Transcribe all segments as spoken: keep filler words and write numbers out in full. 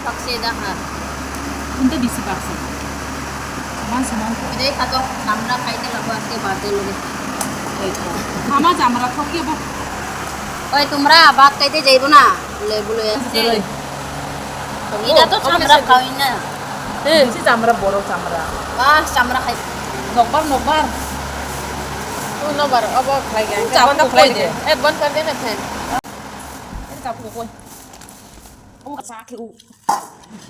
Bakse da ha. Unta bisi bakse. Saman saman. Dei khato, chamra khaite labo aske bate loge. Ei to. Sama chamra thokye bo. Oi, tumra bhat khaite jaibo na? Bule bule aske. Oi. Ida to chamra khawi na. Eh, si chamra boro chamra. Ah, chamra khai. Nokbar, nokbar. Tu nokbar, obo khlai ga. Chapko khlai de. Eh, bon kar de na fan. Chapko koi. Oh, sa ke u.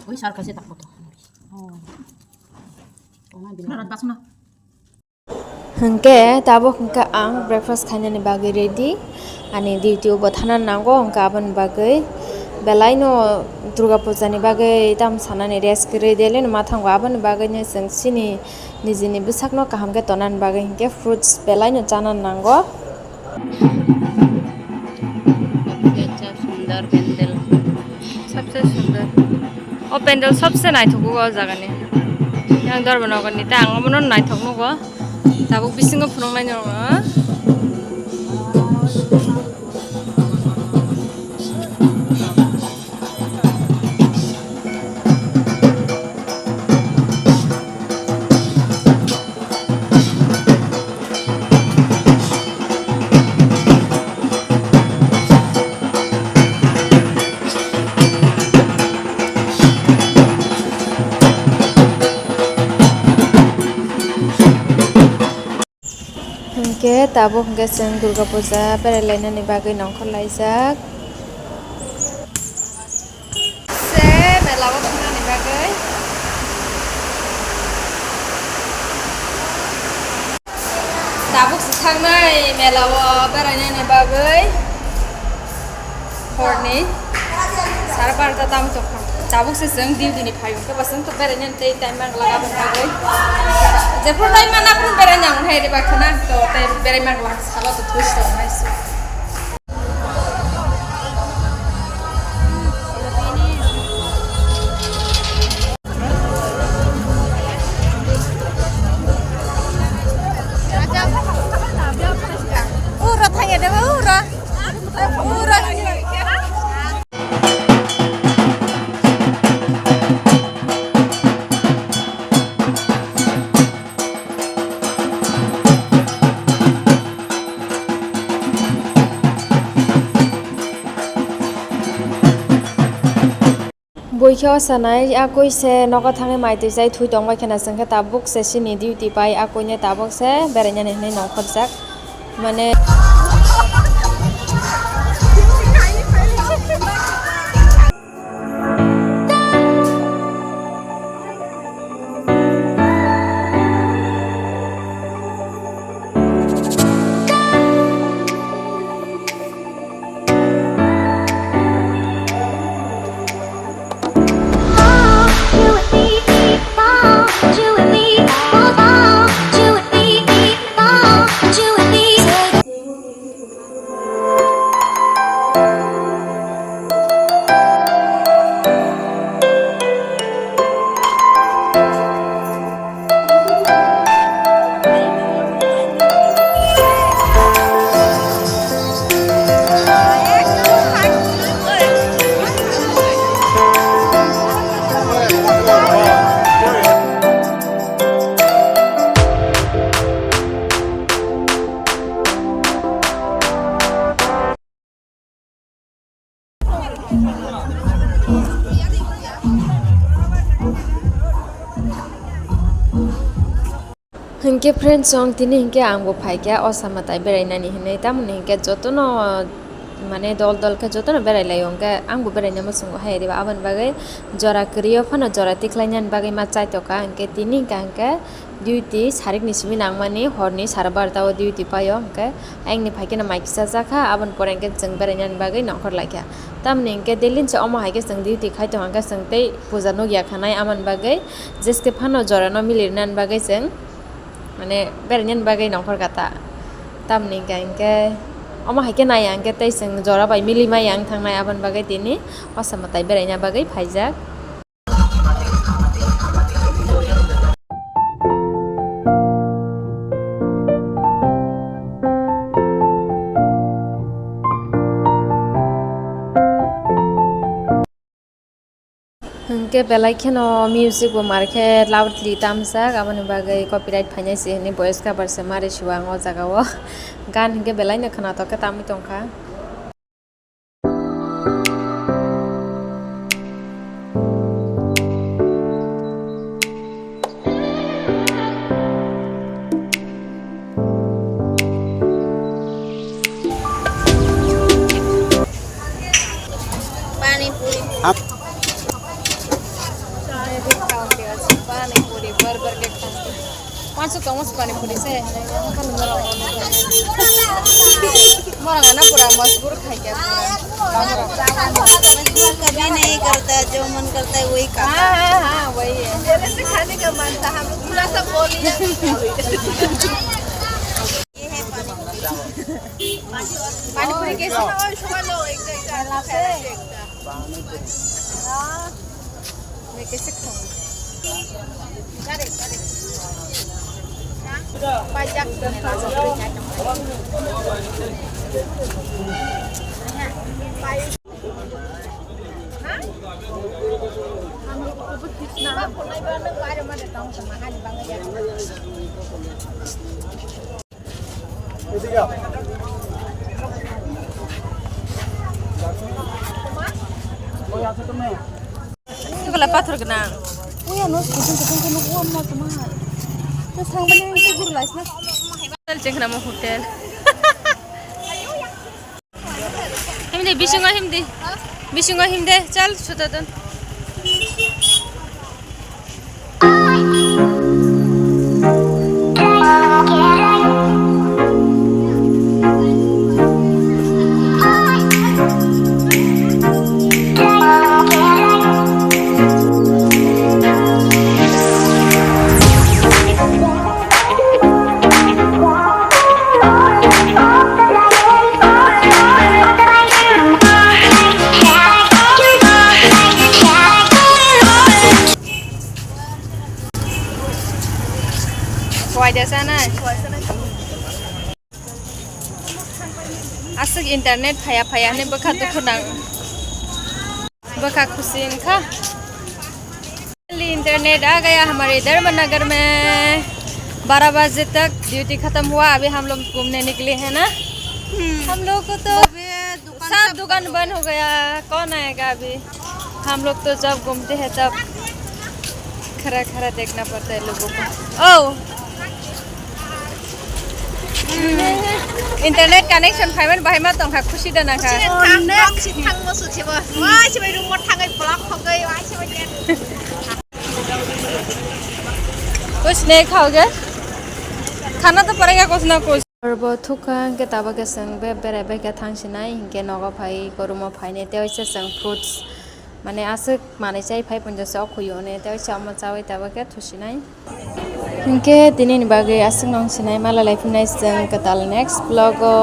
Oi, sar kase tak moto. Oh. Rat basna. Hingke tabuk hingke ang breakfast khainani bagwi ready. Ani duty o bo thana nango, hingke aboni bagwi belai no Durga Puja ni bagwi tam sanani rest kwrwi, daily no ma thango, aboni bagwi no chwng chini nijini bwsak no kaham khe tonani bagwi hingke fruits belai no chana nango. सबसे अच्छा सुंदर पेंडल, सबसे सुंदर। O pendel sobse naithok o jagani. Yang dorbo nogo ni ta ang omono naithok nugo. Tabuk bisingo phunuknai nogo. Hingke tabuk hingke chwng Durga Puja berai lainani bagwi nongkhor laijak. Se mela o thangnani bagwi. Tabuk se thangnai mela o berainani bagwi. Horni sara barta tam tongkha. Tabuk se chwng duty ni phaiyung khe ba chwng to berainani tei time mang laga bwkhagwi. Jephru time mana phru berainani hai riba khana to tei berai mang lak salo to thuis tong nai se. Ura thangya de ura. Ura. Bui khe o sanai, a koi se nogo thangwi mai twi chai thui tong bai kheno, chwng khe tabuk se chini duty pai, a koi ne tabuk se berainani hinwi nongkhorjak. Mane. Hinkhe friends, chwng tini hinkhe ang bo phaikha o sama tai berainani hinwi, tamoni hinkhe jotono mane dol dol khe jotono berai laio, hinkhe ang bo beraina muchungo hai riba, aboni bagwi jora kwrwi o phano jora tikhlainani bagwi ma chaitokha, hinkhe tini hinkhe, hinkhe duty sarikni simi nangmani, horni sara barota o duty paio, hinkhe ayangni phaikhe no mai kisa chakha, aboni pore hinkhe chwng berainani bagwi nongkhor laikha. Tamoni hinkhe daily se omo hai khe chwng duty khai tongkha, hinkhe chwng tei puja nukya khanai, aboni bagwi jeske phano jorano milirnani bagwi chwng mane berainani bagwi nongkhor kha ta. Tamoni hinkhe, hinkhe omo hai khe naiya hinkhe tei chwng jora bai mili maya wng thangnai, aboni bagwi tini o sama tai beraina bagwi phaijak. Hwnkhe belai kheno music bo mar khe loudly tamjak, aboni bagwi copyright phainai se hwnwi voice cover se mari sio ang o jaga o. Gan hwnkhe belai no khwnatok khe tamwi tongkha. Pani puri. Pani puri, burger ke khate. Panch song tongma pani puri se. Mora gana pura majbur khai kya pura. मजबूर कभी नहीं करता, जो मन करता है वही खाता. हाँ, हाँ, हाँ, वही है. जैसे खाने का मन था, हम लोग थोड़ा सा बोल लिया. ये है पानी पूरी. पानी पूरी कैसे? मैं कैसे खाऊं? Nukala pathor gwnang. Uya no kutung kutung khe nukgo amma tuma. Te sangbani ang tei guru laisna. Hotel chengkhnamo hotel. Himdi bisingo himdi. Bisingo himde chal suta don. Aswk internet phaya phaya hinwi bwkha dukhu nang, bwkha khusi wngkha. Internet आ गया हमारे धर्मनगर में, बारह बजे तक ड्यूटी खत्म हुआ, अभी हम लोग घूमने निकले हैं ना। हम लोग को तो सब दुकान बंद हो गया, कौन आएगा अभी? हम लोग तो जब घूमते हैं तब खड़ा खड़ा देखना पड़ता है लोगों को। ओ, internet connection phaimani bahai ma tongkha, khusi da nangkha. Thang, thang, si thang mo suchi bo. Wah, si bai room mo thangai block hogai, wah, si bai. Kuch nahi khaoge? Khana to padega kuch na kuch. Arbo thukha hwnkhe tabuk khe chwng be berai bai khe thang sinai, hinkhe nogo phai, room o phainai, tei waisa chwng fruits, mane aswk manwi chai phai punjo se o khuyo hwnwi, tei waisa omo chaui tabuk khe thusinai. Hinkhe tini ni bagwi aswk nang sinai, malai lai phinai chwng kwtal next vlog o.